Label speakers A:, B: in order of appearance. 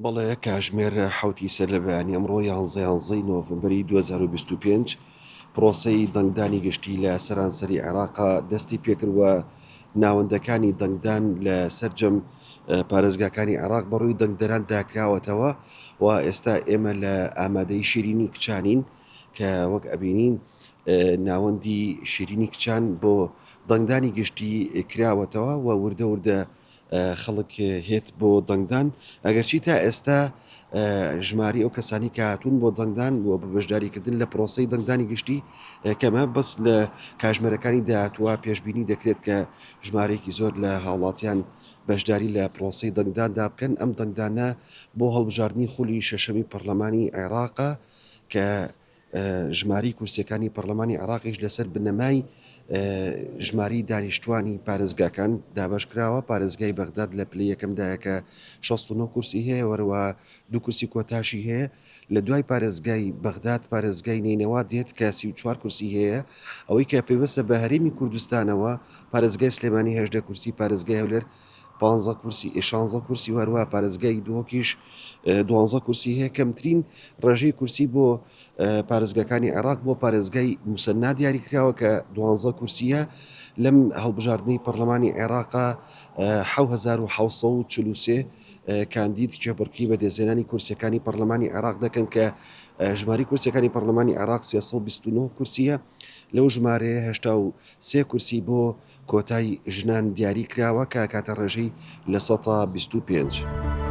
A: بەڵێ، کاژمێر حەوتی سەرلەبەیانی ئەمڕۆ یانزە یانزەی نۆڤەمبەری 2025 پرۆسەی دەنگدانی گشتی لە سەرانسەری عێراق دەستی پێکرد و ناوەندەکانی دەنگدان لە سەرجەم پارێزگاکانی عێراق بەڕووی دەنگدەراندا کراوەتەوە و ئێستا ئێمە لە ئامادەی شیرینی کچانین کە وەک ئەبینین ناوەندی شیرینی کچان بۆ دەنگدانی گشتی کراوەتەوە و وردە وردە خەڵک هێت بۆ دەنگدان ئەگەرچی تا ئێستا ژماری ئەو کەسانی کە هاتوون بۆ دەنگدان و بە بەشداریکردن لە پرۆسەی دەنگدانی گشتی کەمە بەس لە کاژمێرەکانی داهاتووە پێشبینی دەکرێت کە ژمارەیەکی زۆر لە هاوڵاتیان بەشداری لە پرۆسەی دەنگداندا بکەن ئەم دەنگدانە بۆ هەڵبژاردنی خولی شەشەمی پەرلەمانی عێراقە کە ژمارەی کورسیەکانی پەرلەمانی عێراقیش لەسەر بنەمای ژمارەی دانیشتوانی پارێزگاکان دابەشکراوە، پارێزگای بەغداد لە پلەی یەکەمدایە کە 69 کورسی هەیە وەروە دوو کورسی کۆتاشی هەیە، لە دوای پارێزگای بەغداد پارێزگای نەینەوا دێت کە 34 کورسی هەیە، ئەوەی کە پەیوەستە بە هەرێمی کوردستانەوە پارێزگای سلێمانی 18 کورسی، پارێزگای هەولێر پانزە کورسی شانزە کورسی و هەروەها پارێزگای دهۆکیش دوانزە کورسی هەیە کەمترین ڕێژەی کورسی بۆ پارێزگاکانی عێراق بۆ پارێزگای موسەننا دیاری کراوە کە دوانزە کورسیە لەم هەڵبژاردنەی پەرلەمانی عێراقا 1943 کاندید کێبڕکی بە دێزێنانی کورسیەکانی پەرلەمانی عێراق دەکەن کە ژماری کورسیەکانی پەرلەمانی عێراق 329 کورسیە لەو ژمارەیە 83 کورسی بۆ کۆتای ژنان دیاری کراوە کە ئەکاتە ڕێژەی 25%.